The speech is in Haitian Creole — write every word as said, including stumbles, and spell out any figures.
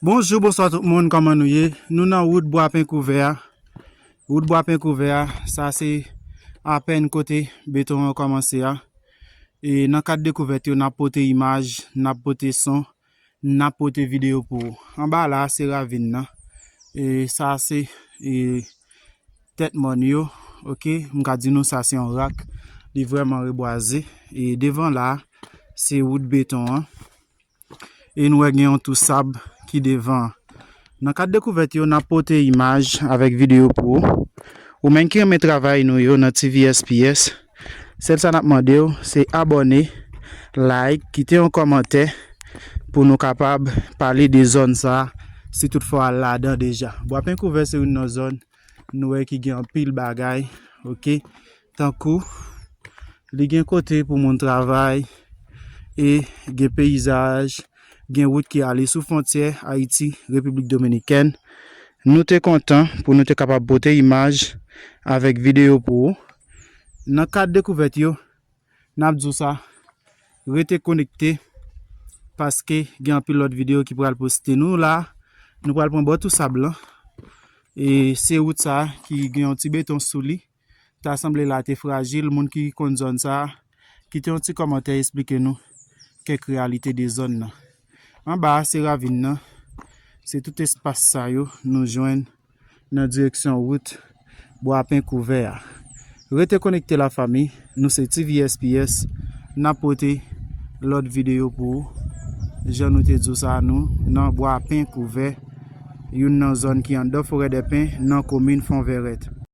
Bonjou, bonswa tout moun, kòman nou ye? Nou nan wout Bwa Pen Kouvè a. Wout Bwa Pen Kouvè a, sa se apèn kote beton an kòmanse a. E nan kad dekouvèt yo, n ap pote imaj, n ap pote son, n ap pote videyo pou ou. Anba la, se ravin nan. E sa se, e, tèt mòn yo, oke? M ka di nou sa se yon rak. Li vrèman rebwaze. E devan la, se wout beton an. E nou wè gen yon tou sab ki devan. Nan kad dekouvèt yo, n ap pote imaj avèk videyo pou ou. Ou menm ki renmen travay nou yo nan T V S P S, sèl sa n ap mande w, se abòne, like, kite yon kòmantè pou nou kapab pale de zòn sa a, si toutfwa w al ladan deja. Bwa Pen Kouvè se youn nan zòn nou wè ki gen anpil bagay, oke? Tankou, li gen kote pou moun travay, e gen peyizaj, gen wout ki ale sou fwontyè Ayiti, Repiblik Dominikèn. Nou te kontan pou nou te kapab pote imaj avèk videyo pou ou. Nan kad dekouvèt yo, n ap di w sa, rete konekte, paske gen anpil lòt videyo ki pral poste. Nou la, nou pral pran bò tou sab lan. E se wout sa ki gen yon ti beton sou li. Ta sanble la te frajil. Moun ki konn zòn sa, kite yon ti kòmantè, esplike nou kèk reyalite de zòn nan. Anba a, se ravin nan. Se tout espas sa yo nou jwenn nan direksyon wout Bwa Pen Kouvè a. Rete konekte, lafanmi, nou se T V S P S, n ap pote lòt videyo pou ou. Jan nou te di w sa, nou nan Bwa Pen Kouvè, youn nan zòn ki anndan Forèdèpen, nan komin Fonvèrèt.